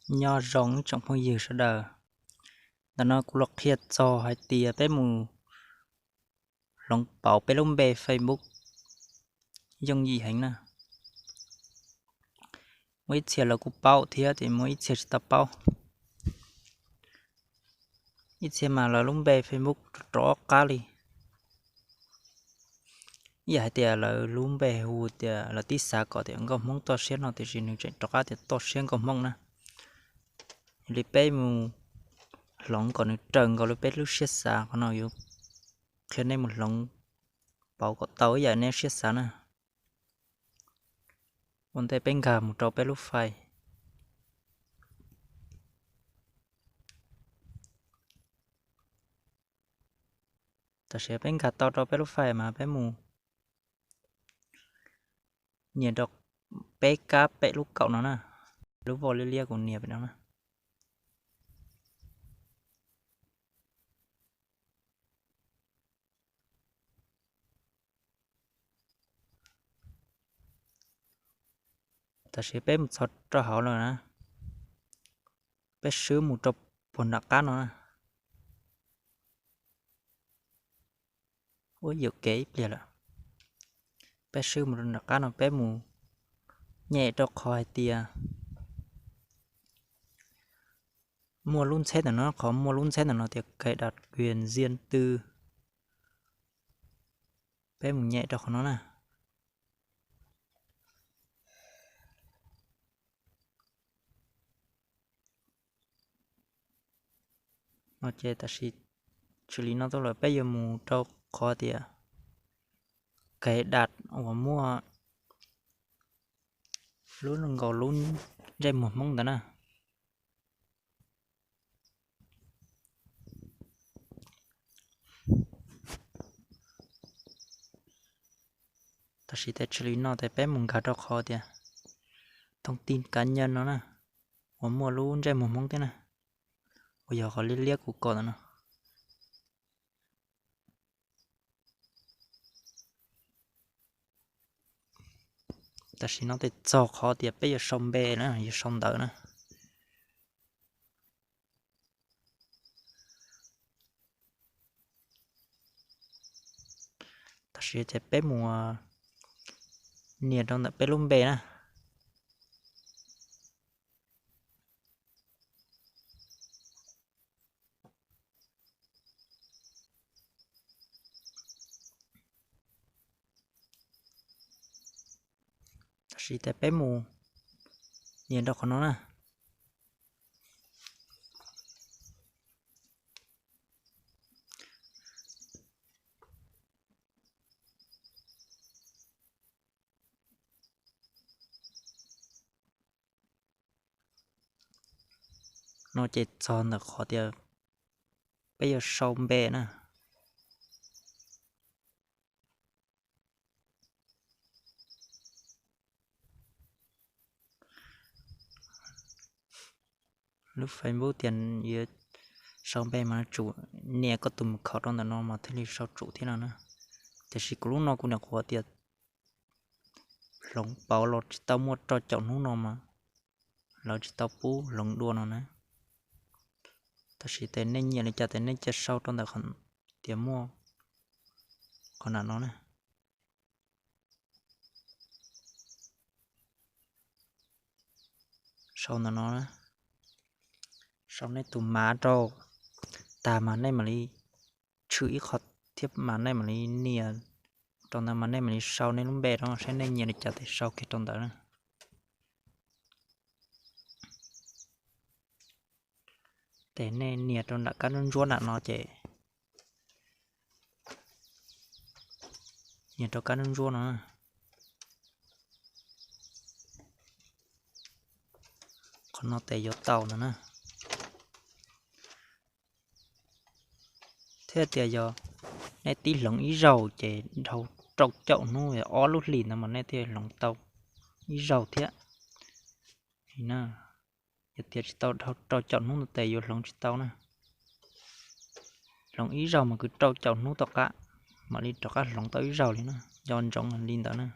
Nyob zoo ib tsoom phooj ywg sawv daws. Ntawm no kuv los qhia txog hais tias peb mus hloov pauv peb lub npe Facebook yooj yim heev na. Muaj ib txhia lawv kuj paub thiab tias muaj ib txhia tsis tau paub. Ib txhia mas lawv lub npe Facebook rov qab li. Ib yam hais tias lawv lub npe hu tias lawv tib xav kom tias nkauj Hmoob toj siab no tiam sis nws tseem rov qab tias toj siab nkauj Hmoob na. Yog li peb mus hloov kom nws raws nkaus li peb lub siab xav, qhov no yuav qhia nej mus hloov pauv kom tau ib yam nej siab xav na. Ua ntej peb nkag mus rau peb lub file. Tam sim peb nkag tau rau peb lub file mas peb mus nias rau peb kab pem lub kaum no na. Lub voj liab liab kuv nias pem no na. Tam sim peb mus txog rau hauv lawm na, peb swb mus rau puag nram qab no na. Ua yuam kev ib pliag lawm. Peb swb mus rau nram qab no peb mus nyem rau qhov hais tias muaj lub ntxheb ntawm no, qhov muaj lub ntxheb ntawm no tias cài đặt quyền riêng tư. Peb mus nyem rau qhov no na. No ces tam sim tshwm li no tuaj lawm peb yuav mus rau qhov tias cài đặt uas muaj lub nkaus lub ntsej muag Hmoob ntawd na. Tam sim tes tshwm li no tes peb mus nkag rau qhov tias thông tin cá nhân no na, uas muaj lub ntsej muag Hmoob thiab na, uas yog qhov liab liab kuv kom ntawm no. Tam sim no tes txog qhov tias peb yuav sau npe na, yuav sau ntawv na. Tam sim ces peb mus nias rau ntawm peb lub npe na. Tam sim tes peb mus nias rau qhov no na. No ces txog ntawm qhov tias peb yuav sau npe na. Lub Facebook tias yuav sau npe mas tsum nias koj tus mật khẩu rau ntawm no mas thiaj li sau tsum thiab no na. Tiam sis kuv lub no kuv nyuam qhuav tias hloov pauv los tsis tau muaj rau caum hnub no mas lawv tsis tau pub hloov dua no na. Tab sis tes nej nyiam li cas tes nej cia sau rau ntawm tias muaj qhov nram no na. Sau ntawm no na, sau nej tus mav rau tag mas nej mam li tshwm ib qho thiab mas nej mam li nias rau ntawd mas nej mam li sau nej lub npe rau saib nej nyiam li cas tes sau kiag rau ntawd na. Ces nej nias rau nram kab ntsuab ntsuab nram no ces nias rau kab ntsuab ntsuab no. Qhov no tes yuav tau ntawd na. Thiab tias yog nej tib hloov ib zaug ces dhau rau caum hnub, ob lub hlis ntawd mas nej thiaj hloov tau ib zaug thiab. Yog tias tsis tau dhau rau caum hnub ntawd tes yuav hloov tsis tau na. Hloov ib zaug mas kwv rau caum hnub tom qab mam li rov qab hloov tau ib zaug li na, nco ntsoov li ntawd na.